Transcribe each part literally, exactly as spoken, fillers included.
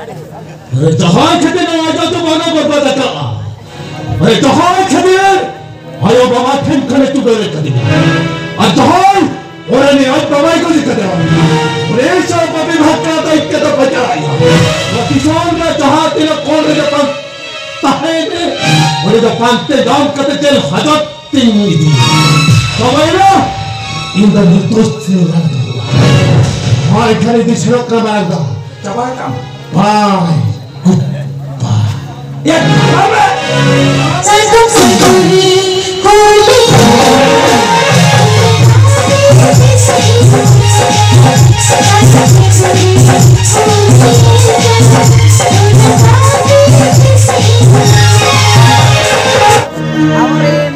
ᱟᱨᱮ ᱡᱟᱦᱟᱸᱭ ᱠᱷᱟᱹᱛᱤᱨ ᱱᱚᱣᱟ ᱡᱟᱹᱛᱤ ᱵᱚᱱ ᱵᱚᱨᱵᱟᱫ ᱟᱠᱟᱫᱼᱟ, ᱟᱨᱮ ᱡᱟᱦᱟᱸᱭ ᱠᱷᱟᱹᱛᱤᱨ ᱟᱭᱳ ᱵᱟᱵᱟ ᱴᱷᱮᱱ ᱠᱷᱚᱱᱮ ᱪᱩᱰᱟᱹᱨ ᱟᱠᱟᱫᱤᱧᱟ, ᱟᱨ ᱡᱟᱦᱟᱸᱭ ᱚᱲᱟᱜ ᱨᱤᱱᱤᱡ ᱟᱡ ᱵᱟᱵᱟᱭ ᱜᱚᱡ ᱟᱠᱟᱫᱮᱭᱟ, ᱩᱱᱤ ᱥᱟᱶ ᱵᱟᱹᱵᱤ ᱵᱷᱟᱜᱽ ᱠᱟᱛᱮ ᱤᱧ ᱛᱮᱫᱚ ᱵᱟᱡᱟᱣ ᱮᱱᱟ᱾ ᱱᱚᱣᱟ ᱫᱤᱥᱚᱢ ᱨᱮ ᱡᱟᱦᱟᱸ ᱛᱤᱱᱟᱹᱜ ᱠᱚᱬ ᱨᱮᱜᱮ ᱵᱟᱝ ᱛᱟᱦᱮᱸᱭᱮᱱ ᱨᱮ, ᱩᱱᱤ ᱫᱚ ᱯᱟᱱᱛᱮ ᱧᱟᱢ ᱠᱟᱛᱮ ᱡᱮᱞ ᱦᱟᱡᱟᱛ ᱛᱤᱧ ᱤᱫᱤᱭᱮᱭᱟ᱾ ᱪᱟᱵᱟᱭᱮᱱᱟ? ᱤᱧ ᱫᱚ ᱱᱤᱨᱫᱳᱥ ᱛᱮ ᱨᱟᱲ ᱫᱚᱦᱚ᱾ ᱱᱚᱣᱟ ᱮᱠᱷᱟᱱ ᱤᱫᱤ ᱥᱮᱱᱚᱜ ᱠᱟᱱᱟ ᱢᱟᱨᱟᱝ ᱫᱟ᱾ ᱪᱟᱵᱟ ᱟᱠᱟᱱ᱾ ᱵᱟᱭ᱾ ᱜᱩᱰ ᱵᱟᱭ᱾ ᱮ, ᱵᱟᱵᱟ! ᱥᱟᱭᱠᱚᱢ ᱥᱟᱭᱠᱚᱢ ᱦᱚᱲ ᱢᱤᱫ ᱟᱵᱚᱨᱮᱱ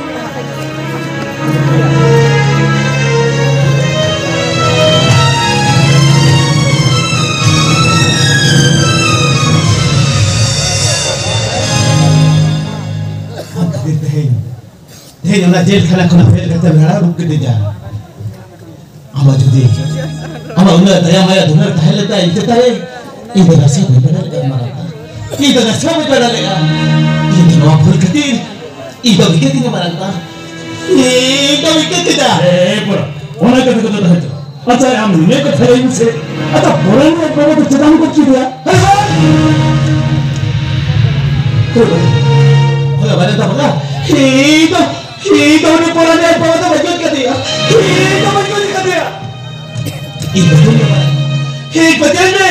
ᱟᱢ ᱠᱷᱟᱹᱛᱤᱨ ᱛᱮᱦᱮᱧ, ᱛᱮᱦᱮᱧ ᱚᱱᱟ ᱡᱮᱞ ᱠᱷᱟᱱᱟ ᱠᱷᱚᱱᱟᱜ ᱵᱮᱨᱮᱫ ᱠᱟᱛᱮ ᱦᱟᱨᱟ ᱨᱩᱯ ᱠᱮᱫᱮᱭᱟ᱾ ᱟᱢᱟᱜ ᱡᱩᱫᱤ, ᱟᱢᱟᱜ ᱩᱱᱟᱹᱜ ᱫᱟᱭᱟ ᱢᱟᱭᱟ ᱫᱩᱞᱟᱹᱲ ᱛᱟᱦᱮᱸ ᱞᱮᱱ ᱛᱟᱭᱟ ᱤᱧ ᱪᱮᱛᱟᱱ ᱨᱮ, ᱤᱧ ᱫᱚ ᱱᱟᱥᱮ ᱦᱚᱸ ᱵᱟᱹᱧ ᱵᱟᱰᱟᱭ ᱞᱮᱫᱟ ᱢᱟᱨᱟᱝ ᱫᱟ᱾ ᱤᱧ ᱫᱚ ᱱᱟᱥᱮ ᱦᱚᱸ ᱵᱟᱹᱧ ᱵᱟᱰᱟᱭ ᱞᱮᱫᱟ᱾ ᱤᱧ ᱫᱚ ᱱᱚᱣᱟ ᱵᱷᱩᱞ ᱠᱷᱟᱹᱛᱤᱨ ᱤᱧ ᱫᱚ ᱵᱤᱠᱮ ᱛᱤᱧᱟ ᱢᱟᱨᱟᱝ ᱫᱟ᱾ ᱤᱧ ᱫᱚ ᱵᱤᱠᱮ ᱛᱤᱧᱟ᱾ ᱮ, ᱯᱚᱨᱟ, ᱚᱱᱟ ᱠᱟᱛᱷᱟ ᱠᱚᱫᱚ ᱛᱟᱦᱮᱸ ᱦᱚᱪᱚ᱾ ᱟᱪᱪᱷᱟ, ᱟᱢ ᱱᱤᱭᱟᱹ ᱠᱟᱛᱷᱟ ᱞᱟᱹᱭ ᱢᱮᱥᱮ᱾ ᱟᱪᱪᱷᱟ, ᱯᱚᱨᱟ ᱨᱤᱱᱤᱡ ᱵᱟᱵᱟ ᱫᱚ ᱪᱮᱫᱟᱜ ᱮᱢ ᱜᱚᱡ ᱠᱮᱫᱮᱭᱟ? ᱦᱮᱸ, ᱵᱟᱵᱟ᱾ ᱦᱮᱸ, ᱵᱟᱵᱟ, ᱵᱟᱵᱟ᱾ ᱤᱧ ᱫᱚ ᱤᱧ ᱫᱚ ᱩᱱᱤ ᱯᱚᱨᱟ ᱨᱤᱱᱤᱡ ᱵᱟᱵᱟ ᱫᱚ ᱵᱟᱹᱧ ᱜᱚᱡ ᱠᱟᱫᱮᱭᱟ᱾ ᱤᱧ ᱫᱚ ᱵᱟᱹᱧ ᱜᱚᱡ ᱠᱟᱫᱮᱭᱟ᱾ ᱤᱧ ᱫᱚ ᱩᱱᱤ ᱯᱚᱨᱟ-, ᱤᱧ ᱯᱟᱹᱛᱭᱟᱹᱣ ᱢᱮ᱾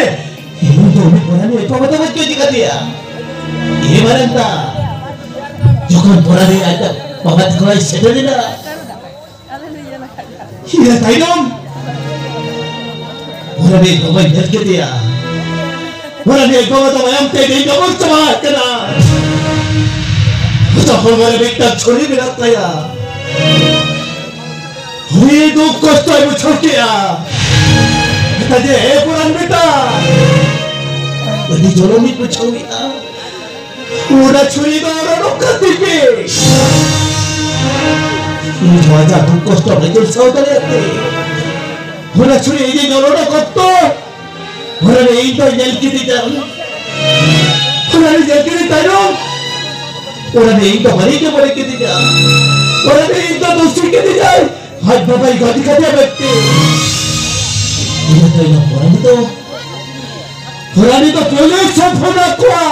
ᱤᱧ ᱫᱚ ᱩᱱᱤ ᱯᱚᱨᱟ ᱨᱤᱱᱤᱡ ᱵᱟᱵᱟ ᱫᱚ ᱵᱟᱹᱧ ᱜᱚᱡ ᱠᱟᱫᱮᱭᱟ᱾ ᱮ ᱢᱟᱨᱟᱝ ᱫᱟ, ᱡᱚᱠᱷᱚᱱ ᱯᱚᱨᱟ ᱨᱤᱱᱤᱡ ᱟᱡ ᱵᱟᱵᱟ ᱛᱟᱠᱚ ᱚᱲᱟᱜ ᱥᱮᱴᱮᱨ ᱮᱱᱟ, ᱤᱱᱟᱹ ᱛᱟᱭᱱᱚᱢ ᱚᱱᱟ ᱨᱮ ᱵᱟᱵᱟᱧ ᱧᱮᱞ ᱠᱮᱫᱮᱭᱟ᱾ ᱚᱱᱟ ᱨᱮ ᱵᱟᱵᱟ ᱫᱚ ᱢᱟᱭᱟᱢ ᱛᱮ ᱰᱮᱝᱜᱟ ᱵᱚᱱ ᱪᱟᱵᱟ ᱟᱠᱟᱱᱟ᱾ ᱡᱚᱛᱚ ᱦᱚᱲᱢᱚ ᱨᱮ ᱢᱤᱫᱴᱟᱝ ᱪᱷᱩᱨᱤ ᱢᱮᱱᱟᱜ ᱛᱟᱭᱟ᱾ ᱩᱱᱤ ᱫᱩᱠ ᱠᱚᱥᱴᱚᱭ ᱵᱩᱡᱷᱟᱹᱣ ᱠᱮᱜᱼᱟ᱾ ᱢᱮᱛᱟ ᱡᱮ, "ᱦᱮ ᱯᱚᱨᱟᱱ ᱵᱮᱴᱟ, ᱟᱹᱰᱤ ᱡᱚᱞᱚᱱᱤᱧ ᱵᱩᱡᱷᱟᱹᱣᱮᱜᱼᱟ᱾ ᱚᱱᱟ ᱪᱷᱩᱨᱤ ᱫᱚ ᱚᱰᱚᱠ ᱠᱟᱛᱮ ᱯᱮ᱾ ᱤᱧ ᱱᱚᱣᱟ ᱡᱟ ᱫᱩᱠ ᱠᱚᱥᱴᱚ ᱵᱟᱹᱧ ᱥᱟᱦᱟᱣ ᱫᱟᱲᱮᱭᱟᱜ ᱛᱮ, ᱚᱱᱟ ᱪᱷᱩᱨᱤ ᱤᱧᱤᱧ ᱚᱰᱚᱠ ᱚᱠᱛᱚ, ᱚᱱᱟ ᱨᱮ ᱤᱧ ᱫᱚ ᱧᱮᱞ ᱠᱤᱫᱤᱧᱟ, ᱚᱱᱟ ᱨᱮ ᱡᱟᱹᱛᱤ ᱨᱮ ᱛᱟᱭᱱᱚᱢ᱾ ᱚᱱᱟ ᱨᱮ ᱤᱧ ᱫᱚ ᱵᱟᱹᱲᱤᱡ ᱜᱮ ᱵᱟᱹᱲᱤᱡ ᱠᱮᱫᱮᱧᱟ᱾ ᱚᱱᱟ ᱨᱮ ᱤᱧ ᱫᱚ ᱫᱩᱥᱤ ᱠᱮᱫᱮᱧᱟᱭ᱾ ᱟᱡ ᱵᱟᱵᱟᱭ ᱜᱚᱡ ᱠᱟᱫᱮᱭᱟ ᱵᱮᱠᱛᱤ᱾ ᱤᱱᱟᱹ ᱛᱟᱭᱱᱚᱢ ᱯᱚᱨᱟᱱᱤ ᱫᱚ, ᱯᱚᱨᱟᱱᱤ ᱫᱚ ᱯᱩᱞᱤᱥ ᱮ ᱯᱷᱳᱱ ᱟᱫ ᱠᱚᱣᱟ᱾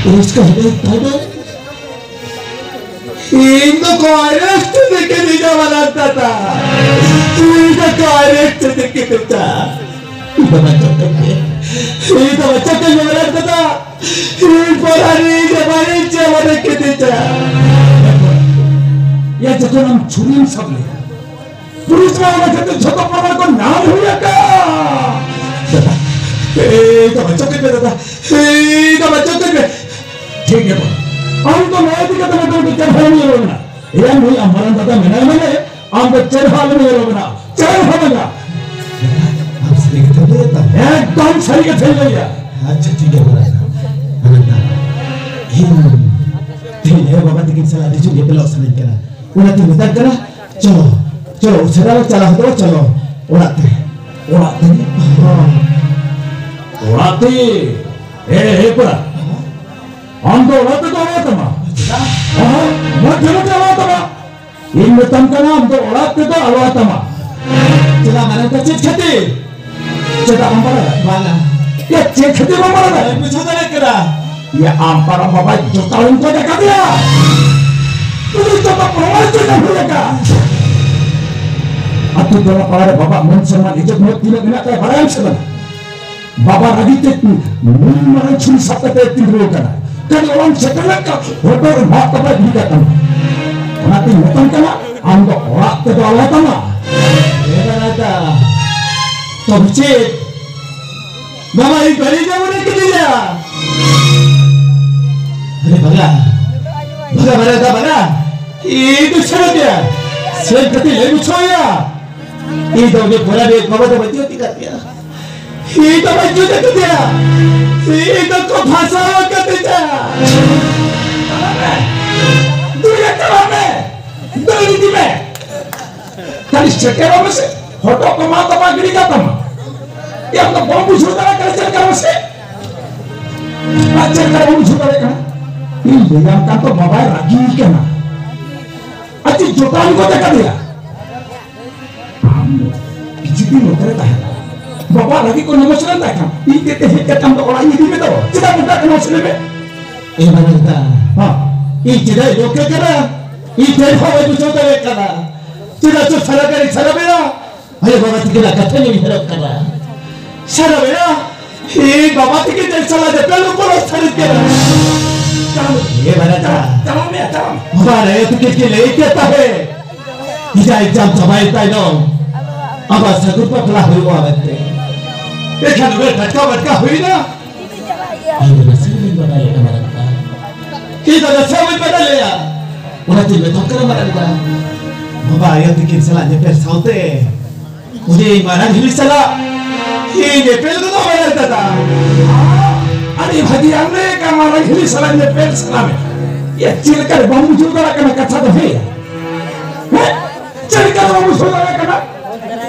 ᱯᱩᱞᱤᱥ ᱠᱚ ᱦᱮᱡ ᱛᱟᱭᱱᱚᱢ ᱤᱧ ᱫᱚᱠᱚ arrest ᱠᱮᱫᱤᱧᱟ ᱢᱟᱨᱟᱝ ᱫᱟᱫᱟ᱾ ᱤᱧ ᱫᱚᱠᱚ arrest ᱠᱮᱫᱤᱧᱟ᱾ ᱤᱧ ᱫᱚ ᱵᱟᱧᱪᱟᱣ ᱠᱟᱹᱧ ᱯᱮ᱾ ᱤᱧ ᱫᱚ ᱵᱟᱧᱪᱟᱣ ᱠᱟᱹᱧ ᱯᱮ ᱢᱟᱨᱟᱝ ᱫᱟᱫᱟ᱾ ᱤᱧ ᱯᱚᱨᱟᱱᱤ ᱡᱟᱢᱟᱭ ᱤᱧ ᱡᱟᱢᱟᱭ ᱠᱮᱫᱤᱧᱟ᱾ ᱭᱟ ᱡᱚᱠᱷᱚᱱ ᱟᱢ ᱪᱷᱩᱨᱤᱢ ᱥᱟᱵ ᱞᱮᱫᱟ, ᱯᱩᱞᱤᱥ ᱢᱟ ᱚᱱᱟ ᱠᱷᱟᱹᱛᱤᱨ ᱡᱷᱚᱛᱚ ᱯᱨᱚᱢᱟᱱ ᱠᱚ ᱧᱟᱢ ᱦᱩᱭ ᱟᱠᱟᱫ᱾ ᱫᱟᱫᱟ, ᱮᱭ ᱫᱚ ᱵᱟᱧᱪᱟᱣ ᱠᱟᱹᱧ ᱯᱮ ᱫᱟᱫᱟ, ᱮᱭ ᱫᱚ ᱵᱟᱧᱪᱟᱣ ᱠᱟᱹᱧ ᱯᱮ᱾ ᱴᱷᱤᱠ ᱜᱮᱭᱟ ᱵᱟᱵᱟ, ᱟᱢ ᱫᱚ ᱱᱚᱣᱟ ᱤᱫᱤ ᱠᱟᱛᱮ ᱢᱚᱴᱟᱢᱩᱴᱤ ᱪᱮᱫ ᱦᱚᱸ ᱟᱞᱚᱢ ᱧᱮᱞᱚᱜ ᱠᱟᱱᱟ᱾ ᱮᱭᱟ ᱱᱩᱭ ᱟᱢ ᱢᱟᱨᱟᱝ ᱫᱟᱫᱟ ᱢᱮᱱᱟᱭ ᱢᱟᱱᱮ ᱟᱢ ᱫᱚ ᱪᱮᱫ ᱦᱚᱸ ᱟᱞᱚᱢ ᱧᱮᱞᱚᱜ ᱠᱟᱱᱟ, ᱪᱮᱫ ᱦᱚᱸ ᱵᱟᱝᱟ᱾ ᱟᱢ ᱥᱟᱹᱨᱤ ᱠᱟᱛᱷᱟ ᱞᱟᱹᱭ ᱫᱟ? ᱮᱠᱫᱚᱢ ᱥᱟᱹᱨᱤ ᱠᱟᱛᱷᱟᱧ ᱞᱟᱹᱭᱟ᱾ ᱟᱪᱪᱷᱟ ᱴᱷᱤᱠ ᱜᱮᱭᱟ ᱵᱟᱵᱟ, ᱢᱟᱨᱟᱝ ᱫᱟ, ᱤᱧ ᱛᱮᱦᱮᱧ ᱟᱭᱳ ᱵᱟᱵᱟ ᱛᱟᱹᱠᱤᱱ ᱥᱟᱞᱟᱜ ᱟᱹᱰᱤ ᱡᱳᱨ ᱧᱮᱯᱮᱞᱚᱜ ᱥᱟᱱᱟᱧ ᱠᱟᱱᱟ᱾ ᱚᱱᱟᱛᱮᱧ ᱢᱮᱛᱟᱢ ᱠᱟᱱᱟ, ᱪᱚᱞᱚ, ᱪᱚᱞᱚ, ᱩᱥᱟᱹᱨᱟ ᱞᱮ ᱪᱟᱞᱟᱣ ᱦᱚᱫᱚᱜᱼᱟ, ᱪᱚᱞᱚ, ᱚᱲᱟᱜ ᱛᱮ, ᱚᱲᱟᱜ ᱛᱮ᱾ ᱦᱚᱸ᱾ ᱚᱲᱟᱜ ᱛᱮ? ᱮ, ᱮ, ᱯᱮᱲᱟ, ᱟᱢ ᱫᱚ ᱚᱲᱟᱜ ᱛᱮᱫᱚ ᱟᱞᱚ ᱛᱟᱢᱟ᱾ ᱪᱮᱫᱟᱜ? ᱦᱚᱸ, ᱢᱚᱫᱽᱫᱷᱮ ᱨᱮ ᱟᱞᱚ ᱛᱟᱢᱟ᱾ ᱤᱧ ᱢᱮᱛᱟᱢ ᱠᱟᱱᱟ, ᱟᱢ ᱫᱚ ᱚᱲᱟᱜ ᱛᱮᱫᱚ ᱟᱞᱚ ᱛᱟᱢᱟ᱾ ᱪᱮᱫᱟᱜ ᱢᱟᱨᱟᱝ ᱫᱟ, ᱪᱮᱫ ᱠᱷᱟᱹᱛᱤᱨ? ᱪᱮᱫᱟᱜ ᱵᱟᱢ ᱵᱟᱲᱟᱭᱟ? ᱵᱟᱝᱟ᱾ ᱭᱟ, ᱪᱮᱫ ᱠᱷᱟᱹᱛᱤᱨ ᱵᱟᱢ ᱵᱟᱲᱟᱭᱟ? ᱵᱟᱹᱧ ᱵᱩᱡᱷᱟᱹᱣ ᱫᱟᱲᱮᱭᱟᱜ ᱠᱟᱱᱟ᱾ ᱭᱟ, ᱟᱢ ᱯᱟᱨᱟ ᱵᱟᱵᱟ ᱡᱚᱛᱟᱣ ᱤᱧ ᱠᱚ ᱫᱮᱠᱷᱟ ᱫᱮᱭᱟ᱾ ᱛᱩᱫᱩ ᱡᱚᱛᱚ ᱯᱨᱚᱢᱟᱱ ᱪᱮᱫ ᱮᱢ ᱦᱩᱭ ᱟᱠᱟᱫ? ᱟᱹᱛᱩ ᱴᱚᱞᱟ ᱯᱟᱲᱟ ᱨᱮ ᱵᱟᱵᱟ ᱢᱟᱹᱱ ᱥᱚᱱᱢᱟᱱ ᱤᱡᱽᱡᱚᱛ ᱢᱚᱦᱚᱛ ᱛᱤᱱᱟᱹᱜ ᱢᱮᱱᱟᱜ ᱛᱟᱭᱟ ᱵᱟᱲᱟᱭᱟᱢ ᱥᱮ ᱵᱟᱝ? ᱵᱟᱵᱟ ᱨᱟᱹᱜᱤ ᱛᱮ ᱱᱩᱱ ᱢᱟᱨᱟᱝ ᱪᱷᱩᱨᱤ ᱥᱟᱵ ᱠᱟᱛᱮ ᱛᱤᱸᱜᱩ ᱟᱠᱟᱱᱟ᱾ ᱠᱷᱟᱹᱞᱤ ᱚᱲᱟᱜ ᱥᱮᱴᱮᱨ ᱞᱮᱱᱠᱷᱟᱱ ᱦᱚᱴᱚᱜ ᱨᱮ ᱢᱟᱜ ᱠᱟᱛᱮ ᱜᱤᱰᱤ ᱠᱟᱜ ᱠᱟᱱᱟ᱾ ᱚᱱᱟᱛᱤᱧ ᱢᱮᱛᱟᱢ ᱠᱟᱱᱟ, ᱟᱢ ᱫᱚ ᱚᱲᱟᱜ ᱛᱮᱫᱚ ᱟᱞᱚ ᱛᱟᱢᱟ᱾ ᱮ ᱫᱟᱫᱟ, ᱛᱚᱵᱮ ᱪᱮᱫ? ᱵᱟᱵᱟ, ᱤᱧ ᱵᱟᱹᱲᱤᱡ ᱡᱟᱭᱜᱟ ᱨᱮ ᱠᱟᱹᱢᱤᱭᱟ᱾ ᱟᱨᱮ ᱵᱟᱜᱟ, ᱵᱟᱜᱟ, ᱵᱟᱜᱟ, ᱵᱟᱜᱟ᱾ ᱤᱧ ᱫᱚ ᱥᱮᱱᱚᱜ ᱜᱮᱭᱟ᱾ ᱥᱮᱱ ᱠᱟᱛᱮ ᱞᱟᱹᱭ ᱵᱩᱡᱷᱟᱹᱣ ᱟᱭᱟ᱾ ᱤᱧ ᱫᱚ ᱩᱱᱤ ᱯᱚᱨᱟᱱᱤ ᱵᱟᱵᱟ ᱫᱚ ᱵᱟᱹᱧ ᱡᱩᱛ ᱟᱠᱟᱫ ᱜᱮᱭᱟ᱾ ᱤᱧ ᱫᱚ ᱵᱟᱹᱧ ᱡᱩᱛ ᱟᱠᱟᱫᱮᱭᱟ᱾ ᱤᱧ ᱫᱚ ᱠᱚ ᱯᱷᱟᱸᱥᱟᱣ ᱟᱠᱟᱫᱤᱧᱟ᱾ ᱪᱟᱞᱟᱜ ᱢᱮ᱾ ᱫᱩᱲᱩᱵ ᱪᱟᱞᱟᱜ ᱢᱮ᱾ ᱫᱟᱹᱲ ᱤᱫᱤ ᱢᱮ᱾ ᱠᱷᱟᱹᱞᱤ ᱥᱮᱴᱮᱨᱚᱜ ᱢᱮᱥᱮ᱾ ᱦᱚᱴᱚᱜ ᱠᱚ ᱢᱟᱜ ᱛᱟᱢᱟ, ᱜᱤᱰᱤ ᱠᱟᱜ ᱛᱟᱢᱟ᱾ ᱭᱟ, ᱟᱢ ᱫᱚ ᱵᱟᱢ ᱵᱩᱡᱷᱟᱹᱣ ᱫᱟᱲᱮᱭᱟᱜ ᱠᱟᱱᱟ ᱪᱮᱫ ᱞᱮᱠᱟ ᱢᱟᱥᱮ? ᱞᱟᱹᱭᱟᱢ ᱠᱟᱱ ᱛᱚ ᱵᱟᱵᱟᱭ ᱨᱟᱹᱜᱤ ᱠᱟᱱᱟ᱾ ᱟᱨ ᱪᱮᱫ ᱡᱚᱴᱟᱣ ᱠᱚ ᱪᱟᱠᱟ ᱫᱮᱭᱟ? ᱟᱢ ᱠᱤᱪᱷᱩ ᱫᱤᱱ ᱱᱚᱛᱮ ᱨᱮ ᱛᱟᱦᱮᱸ ᱠᱟᱱᱟ᱾ ᱵᱟᱵᱟ ᱨᱟᱹᱜᱤ ᱠᱚ ᱱᱮᱢᱚᱥ ᱞᱮᱱ ᱛᱟᱭ ᱠᱷᱟᱱ, ᱤᱧ ᱛᱮ ᱛᱮ ᱦᱮᱡ ᱠᱟᱛᱮ ᱟᱢ ᱫᱚ ᱚᱲᱟᱜ ᱤᱧ ᱤᱫᱤ ᱢᱮ ᱫᱚ᱾ ᱪᱮᱫᱟᱜ ᱱᱚᱝᱠᱟ ᱠᱟᱱᱟ ᱢᱟᱥᱮ ᱞᱟᱹᱭ ᱢᱮ? ᱮ ᱵᱟᱵᱟ ᱫᱟ, ᱦᱚᱸ᱾ ᱤᱧ ᱪᱮᱫᱟᱜ ᱤᱧ ᱱᱚᱝᱠᱟ ᱠᱟᱱᱟ? ᱤᱧ ᱴᱷᱮᱱ ᱦᱚᱸ ᱵᱟᱹᱧ ᱵᱩᱡᱷᱟᱹᱣ ᱫᱟᱲᱮᱭᱟᱜ ᱠᱟᱱᱟ᱾ ᱪᱮᱫᱟᱜ ᱪᱚ ᱥᱟᱨᱟ ᱜᱷᱟᱹᱲᱤᱡ ᱥᱟᱨᱟ ᱵᱮᱲᱟ ᱟᱭᱳ ᱵᱟᱵᱟ ᱛᱟᱹᱠᱤᱱᱟᱜ ᱠᱟᱛᱷᱟ ᱜᱮ ᱩᱭᱦᱟᱹᱨᱚᱜ ᱠᱟᱱᱟ᱾ ᱥᱟᱨᱟ ᱵᱮᱲᱟ ᱤᱧ ᱵᱟᱵᱟ ᱛᱟᱹᱠᱤᱱ ᱴᱷᱮᱱ ᱥᱟᱞᱟ ᱧᱮᱯᱮᱞ ᱩᱯᱚᱨ ᱥᱟᱹᱨᱤ ᱠᱟᱱᱟ᱾ ᱮ ᱵᱟᱵᱟ ᱫᱟ᱾ ᱪᱟᱞᱟᱜ ᱢᱮ, ᱪᱟᱞᱟᱜ ᱢᱮ᱾ ᱵᱟᱵᱟ ᱨᱮ ᱛᱟᱹᱠᱤᱱ ᱠᱤᱱ ᱞᱟᱹᱭ ᱠᱮᱫ ᱛᱟᱦᱮᱸ᱾ ᱤᱧᱟᱹᱜ exam ᱪᱟᱵᱟᱭᱮᱱ ᱛᱟᱭᱱᱚᱢ ᱟᱵᱟᱨ ᱥᱟᱹᱜᱩᱱ ᱵᱟᱯᱞᱟ ᱦᱩᱭᱩᱜᱼᱟ ᱢᱮᱱᱛᱮ᱾ ᱮᱱᱠᱷᱟᱱ ᱩᱱᱟᱹᱜ ᱴᱟᱴᱠᱟ ᱵᱟᱴᱠᱟ ᱦᱩᱭᱱᱟ᱾ ᱤᱧ ᱫᱚ ᱱᱟᱥᱮ ᱦᱚᱸ ᱵᱟᱹᱧ ᱵᱟᱰᱟᱭ ᱞᱮᱫᱟ ᱢᱟᱨᱟᱝ ᱵᱟ᱾ ᱤᱧ ᱫᱚ ᱱᱟᱥᱮ ᱦᱚᱸ ᱵᱟᱹᱧ ᱵᱟᱰᱟᱭ ᱞᱮᱫᱟ᱾ ᱚᱱᱟᱛᱤᱧ ᱢᱮᱛᱟᱢ ᱠᱟᱱᱟ ᱢᱟᱨᱟᱝ ᱵᱟ᱾ ᱵᱟᱵᱟ ᱟᱭᱳ ᱛᱟᱹᱠᱤᱱ ᱥᱟᱞᱟᱜ ᱧᱮᱯᱮᱞ ᱥᱟᱶᱛᱮ ᱩᱱᱤ ᱢᱟᱨᱟᱝ ᱦᱤᱞᱤ ᱥᱟᱞᱟᱜ ᱤᱧ ᱧᱮᱯᱮᱞ ᱜᱚᱫᱚᱜ ᱢᱟᱨᱟᱝ ᱫᱟᱫᱟ᱾ ᱟᱹᱰᱤ ᱵᱷᱟᱹᱜᱤ ᱟᱢ ᱞᱟᱹᱭ ᱠᱟᱱ ᱢᱟᱨᱟᱝ ᱦᱤᱞᱤ ᱥᱟᱞᱟᱜ ᱧᱮᱯᱮᱞ ᱥᱟᱱᱟ ᱢᱮ᱾ ᱭᱟ, ᱪᱮᱫ ᱞᱮᱠᱟ ᱨᱮ ᱵᱟᱢ ᱵᱩᱡᱷᱟᱹᱣ ᱫᱟᱲᱮᱭᱟᱜ ᱠᱟᱱᱟ ᱠᱟᱛᱷᱟ ᱫᱚ ᱦᱮᱸ? ᱦᱮᱸ? ᱪᱮᱫ ᱞᱮᱠᱟ ᱨᱮ ᱵᱟᱢ ᱵᱩᱡᱷᱟᱹᱣ ᱫᱟᱲᱮᱭᱟᱜ ᱠᱟᱱᱟ?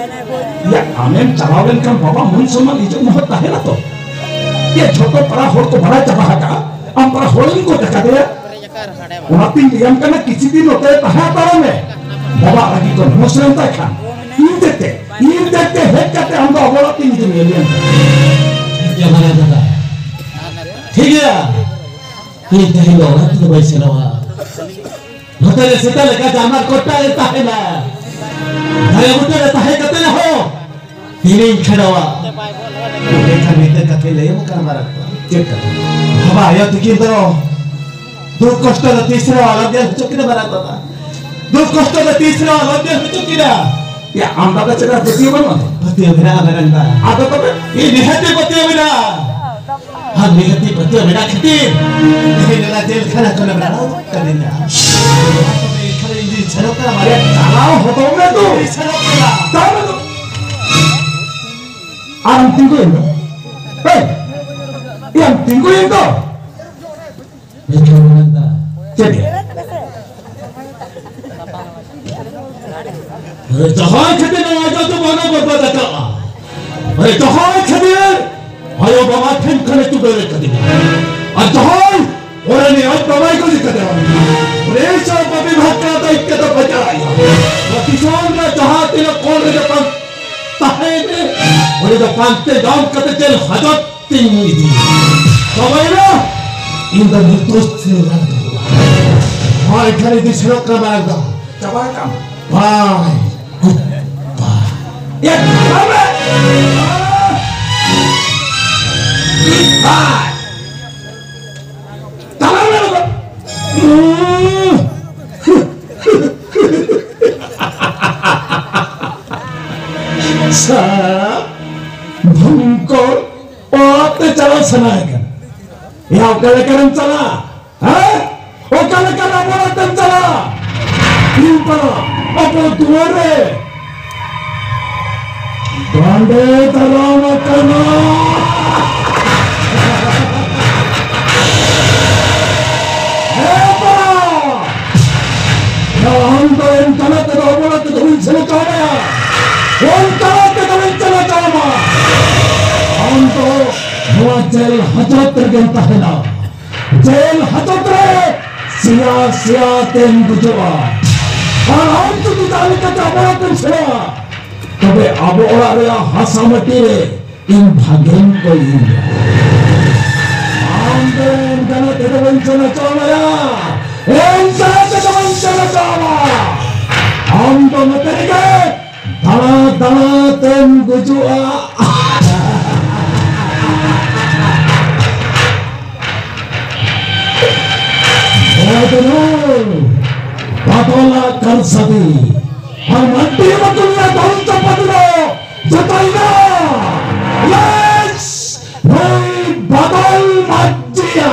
ᱭᱟ, ᱟᱢᱮᱢ ᱪᱟᱞᱟᱣ ᱞᱮᱱᱠᱷᱟᱱ ᱵᱟᱵᱟ ᱢᱟᱹᱱ ᱥᱚᱱᱢᱟᱱ ᱤᱡᱽᱡᱚᱛ ᱢᱚᱦᱚᱛ ᱛᱟᱦᱮᱱᱟ ᱛᱚ? ᱭᱟ, ᱡᱷᱚᱛᱚ ᱯᱟᱲᱟ ᱦᱚᱲ ᱠᱚ ᱵᱟᱲᱟᱭ ᱪᱟᱵᱟ ᱟᱠᱟᱜᱼᱟ, ᱟᱢ ᱯᱟᱲᱟ ᱦᱚᱲᱮᱢ ᱜᱚᱡ ᱟᱠᱟᱫᱮᱭᱟ᱾ ᱚᱱᱟᱛᱤᱧ ᱞᱟᱹᱭᱟᱢ ᱠᱟᱱᱟ, ᱠᱤᱪᱷᱩ ᱫᱤᱱ ᱱᱚᱛᱮ ᱛᱟᱦᱮᱸ ᱦᱟᱛᱟᱲᱚᱜ ᱢᱮ᱾ ᱵᱟᱵᱟ ᱨᱟᱹᱜᱤ ᱠᱚ ᱱᱮᱢᱚᱥ ᱞᱮᱱ ᱛᱟᱭ ᱠᱷᱟᱱ, ᱤᱧ ᱛᱮ ᱛᱮ, ᱤᱧ ᱛᱮ ᱛᱮ ᱦᱮᱡ ᱠᱟᱛᱮ ᱟᱢ ᱫᱚ ᱟᱵᱚ ᱚᱲᱟᱜ ᱛᱮᱧ ᱤᱫᱤ ᱢᱮᱭᱟ, ᱞᱟᱹᱭᱟᱢ ᱠᱟᱱᱟ᱾ ᱴᱷᱤᱠ ᱜᱮᱭᱟ ᱢᱟᱨᱟᱝ ᱫᱟᱫᱟ, ᱴᱷᱤᱠ ᱜᱮᱭᱟ᱾ ᱤᱧ ᱛᱮᱦᱮᱧ ᱫᱚ ᱚᱲᱟᱜ ᱛᱮᱫᱚ ᱵᱟᱹᱧ ᱥᱮᱱᱚᱜᱼᱟ᱾ ᱱᱚᱛᱮ ᱨᱮ ᱥᱮᱛᱟ ᱞᱮᱠᱟ ᱡᱟᱱᱣᱟᱨ ᱠᱚᱴᱟ ᱨᱮ ᱛᱟᱦᱮᱱᱟ᱾ ᱫᱟᱨᱮ ᱵᱩᱴᱟᱹ ᱨᱮ ᱛᱟᱦᱮᱸ ᱠᱟᱛᱮ ᱨᱮᱦᱚᱸ ᱛᱤᱱᱤᱧ ᱠᱷᱟᱸᱰᱟᱣᱟ᱾ ᱢᱮᱱᱠᱷᱟᱱ ᱢᱤᱫᱴᱮᱱ ᱠᱟᱛᱷᱟᱧ ᱞᱟᱹᱭ ᱟᱢ ᱠᱟᱱᱟ ᱢᱟᱨᱟᱝ ᱵᱟ᱾ ᱪᱮᱫ ᱠᱟᱛᱷᱟ? ᱵᱟᱵᱟ ᱟᱭᱳ ᱛᱤᱠᱤᱱ ᱫᱚ ᱫᱩᱠ ᱠᱚᱥᱴᱚ ᱫᱚ ᱛᱤᱥ ᱨᱮᱦᱚᱸ ᱟᱞᱚᱢ ᱧᱮᱞ ᱦᱚᱪᱚ ᱠᱤᱱᱟ ᱢᱟᱨᱟᱝ ᱵᱟᱵᱟ᱾ ᱫᱩᱠ ᱠᱚᱥᱴᱚ ᱫᱚ ᱛᱤᱥ ᱨᱮᱦᱚᱸ ᱟᱞᱚᱢ ᱧᱮᱞ ᱦᱚᱪᱚ ᱠᱤᱱᱟ᱾ ᱭᱟ, ᱟᱢ ᱫᱟᱫᱟ ᱪᱮᱫᱟᱜ ᱯᱟᱹᱛᱭᱟᱹᱣ ᱵᱟᱹᱱᱩᱜᱼᱟ? ᱯᱟᱹᱛᱭᱟᱹᱣ ᱢᱮᱱᱟᱜᱼᱟ ᱢᱟᱨᱟᱝ ᱵᱟ᱾ ᱟᱫᱚ ᱛᱚᱵᱮ? ᱤᱧ ᱱᱤᱦᱟᱹᱛ ᱜᱮ ᱯᱟᱹᱛᱭᱟᱹᱣ ᱢᱮᱱᱟᱜᱼᱟ᱾ ᱟᱨ ᱱᱤᱦᱟᱹᱛᱤ ᱯᱟᱹᱛᱭᱟᱹᱣ ᱢᱮᱱᱟᱜ ᱠᱷᱟᱹᱛᱤᱨ ᱛᱮᱦᱮᱧ ᱚᱱᱟ ᱡᱮᱞ ᱠᱷᱟᱱᱟ ᱠᱷᱚᱱᱮᱢ ᱨᱟᱲᱟᱣ ᱠᱟᱹᱫᱤᱧᱟ᱾ ᱮᱱᱠᱷᱟᱱ ᱤᱧ ᱫᱩᱧ ᱥᱮᱱᱚᱜ ᱠᱟᱱᱟ, ᱢᱟᱨᱭᱟ ᱪᱟᱞᱟᱣ ᱦᱚᱴᱚᱜ ᱢᱮ ᱛᱚ᱾ ᱤᱧ ᱥᱮᱱᱚᱜ ᱠᱟᱱᱟ᱾ ᱛᱟᱲᱟᱢ ᱢᱮ ᱛᱚ᱾ ᱟᱨ ᱟᱢ ᱛᱤᱸᱜᱩᱭᱮᱱ ᱫᱚ᱾ ᱦᱮᱭ! ᱮᱭ, ᱟᱢ ᱛᱤᱸᱜᱩᱭᱮᱱ ᱫᱚ᱾ ᱪᱮᱫ? ᱟᱨᱮ, ᱡᱟᱦᱟᱸᱭ ᱠᱷᱟᱹᱛᱤᱨ ᱱᱚᱣᱟ ᱡᱟᱹᱛᱩ ᱵᱟᱝ ᱵᱚᱨᱵᱟᱫ ᱟᱠᱟᱫᱼᱟ, ᱟᱨᱮ, ᱡᱟᱦᱟᱸᱭ ᱠᱷᱟᱹᱛᱤᱨ ᱟᱭᱳ ᱵᱟᱵᱟ ᱴᱷᱮᱱ ᱠᱷᱚᱱᱮ ᱪᱩᱰᱟᱹᱨ ᱟᱠᱟᱫᱤᱧᱟ, ᱟᱨ ᱡᱟᱦᱟᱸᱭ ᱚᱲᱟᱜ ᱨᱤᱱᱤᱡ ᱟᱡ ᱵᱟᱵᱟ ᱵᱟᱭ ᱜᱚᱡ ᱠᱟᱫᱮᱭᱟ᱾ ᱨᱮᱥᱟ ᱵᱟᱹᱵᱤ ᱵᱷᱟᱜᱽ ᱠᱟᱱᱟ ᱫᱚ ᱤᱱᱠᱟᱹ ᱫᱚ ᱵᱟᱡᱟᱣ ᱮᱱᱟ᱾ ᱱᱚᱣᱟ ᱫᱤᱥᱚᱢ ᱨᱮ ᱡᱟᱦᱟᱸ ᱛᱤᱱᱟᱹᱜ ᱠᱚᱬ ᱨᱮᱜᱮ ᱵᱟᱝ ᱛᱟᱦᱮᱸᱭᱮᱱ, ᱩᱱᱤ ᱫᱚ ᱯᱟᱱᱛᱮ ᱧᱟᱢ ᱠᱟᱛᱮ ᱡᱮᱞ ᱦᱟᱡᱚᱛ ᱛᱤᱧ ᱤᱫᱤᱭᱮᱭᱟ᱾ ᱪᱟᱵᱟᱭᱮᱱᱟ? ᱤᱧ ᱫᱚ ᱱᱤᱨᱫᱳᱥ ᱛᱤᱧ ᱨᱟᱲ ᱫᱚᱦᱚᱭᱟ᱾ ᱱᱚᱣᱟ ᱮᱠᱷᱟᱱ ᱤᱫᱤ ᱥᱮᱱᱚᱜ ᱠᱟᱱᱟ ᱢᱟᱨᱟᱝ ᱫᱟ᱾ ᱪᱟᱵᱟᱭᱮᱱᱟ? ᱵᱟᱭ᱾ ᱜᱩᱰ ᱵᱟᱭ᱾ ᱮ, ᱵᱟᱵᱟ! ᱜᱩᱰ ᱵᱟᱭ᱾ ᱛᱟᱞᱟ ᱨᱮ ᱵᱟᱵᱟ᱾ ᱥᱟ, ᱵᱷᱚᱝᱠᱚᱨ, ᱚᱲᱟᱜ ᱛᱮ ᱪᱟᱞᱟᱣ ᱥᱟᱱᱟᱭᱮ ᱠᱟᱱᱟ᱾ ᱭᱟ, ᱚᱠᱟ ᱞᱮᱠᱟᱨᱮᱢ ᱪᱟᱞᱟᱜᱼᱟ? ᱦᱮᱸ? ᱚᱠᱟ ᱞᱮᱠᱟᱨᱮ ᱟᱵᱚ ᱚᱲᱟᱜ ᱛᱮᱢ ᱪᱟᱞᱟᱜᱼᱟ? ᱛᱤᱱ ᱯᱟᱲᱟ? ᱟᱵᱚ ᱫᱩᱣᱟᱹᱨ ᱨᱮ᱾ ᱰᱟᱸᱰᱮ ᱫᱟᱨᱟᱢ ᱟᱠᱟᱱᱟ᱾ ᱦᱮᱸ ᱯᱟᱲᱟ! ᱟᱢ ᱫᱚ ᱚᱱᱠᱟᱱᱟᱜ ᱛᱮᱫᱚ ᱟᱵᱚ ᱚᱲᱟᱜ ᱛᱮᱫᱚ ᱵᱟᱹᱧ ᱥᱮᱱ ᱦᱚᱪᱚ ᱟᱢᱟ᱾ ᱚᱱᱠᱟᱱᱟᱜ ᱛᱮᱫᱚ ᱵᱟᱹᱧ ᱥᱮᱱ ᱦᱚᱪᱚ ᱟᱢᱟ᱾ ᱟᱢ ᱫᱚ ᱱᱚᱣᱟ ᱡᱮᱞ ᱦᱟᱡᱚᱛ ᱨᱮᱜᱮᱢ ᱛᱟᱦᱮᱱᱟ᱾ ᱡᱮᱞ ᱦᱟᱡᱚᱛ ᱨᱮ ᱥᱮᱭᱟ ᱥᱮᱭᱟ ᱛᱮᱢ ᱜᱩᱡᱩᱜᱼᱟ᱾ ᱟᱨ ᱟᱢ ᱡᱩᱫᱤ ᱡᱟᱦᱟᱸ ᱞᱮᱠᱟᱛᱮ ᱟᱵᱚ ᱚᱲᱟᱜ ᱛᱮᱢ ᱥᱮᱱᱚᱜᱼᱟ, ᱛᱚᱵᱮ ᱟᱵᱚ ᱚᱲᱟᱜ ᱨᱮᱭᱟᱜ ᱦᱟᱥᱟ ᱢᱟᱹᱴᱤ ᱨᱮ ᱤᱧ ᱵᱷᱟᱜᱮᱧ ᱠᱚᱭ ᱤᱧᱟ᱾ ᱟᱢ ᱫᱚ ᱚᱱᱠᱟᱱᱟᱜ ᱛᱮᱫᱚ ᱵᱟᱹᱧ ᱥᱮᱱ ᱦᱚᱪᱚ ᱟᱢᱟ᱾ ᱚᱱᱠᱟᱱᱟᱜ ᱛᱮᱫᱚ ᱵᱟᱹᱧ ᱥᱮᱱ ᱦᱚᱪᱚ ᱟᱢᱟ᱾ ᱟᱢ ᱫᱚ ᱱᱚᱛᱮ ᱨᱮᱜᱮ ᱫᱟᱬᱟ ᱫᱟᱬᱟ ᱛᱮᱢ ᱜᱩᱡᱩᱜᱼᱟ᱾ ᱵᱟᱫᱚᱞ ᱟᱜ ᱠᱟᱨᱥᱟᱫᱤ ᱟᱨ ᱢᱟᱱᱰᱤ ᱵᱟᱫᱚᱞ ᱨᱮ ᱫᱷᱚᱱ ᱪᱟᱯᱟᱫ ᱫᱚ ᱡᱚᱛᱚᱭᱮᱱᱟ᱾ Yes! ᱱᱩᱭ ᱵᱟᱫᱚᱞ ᱢᱟᱡᱷᱤᱭᱟ᱾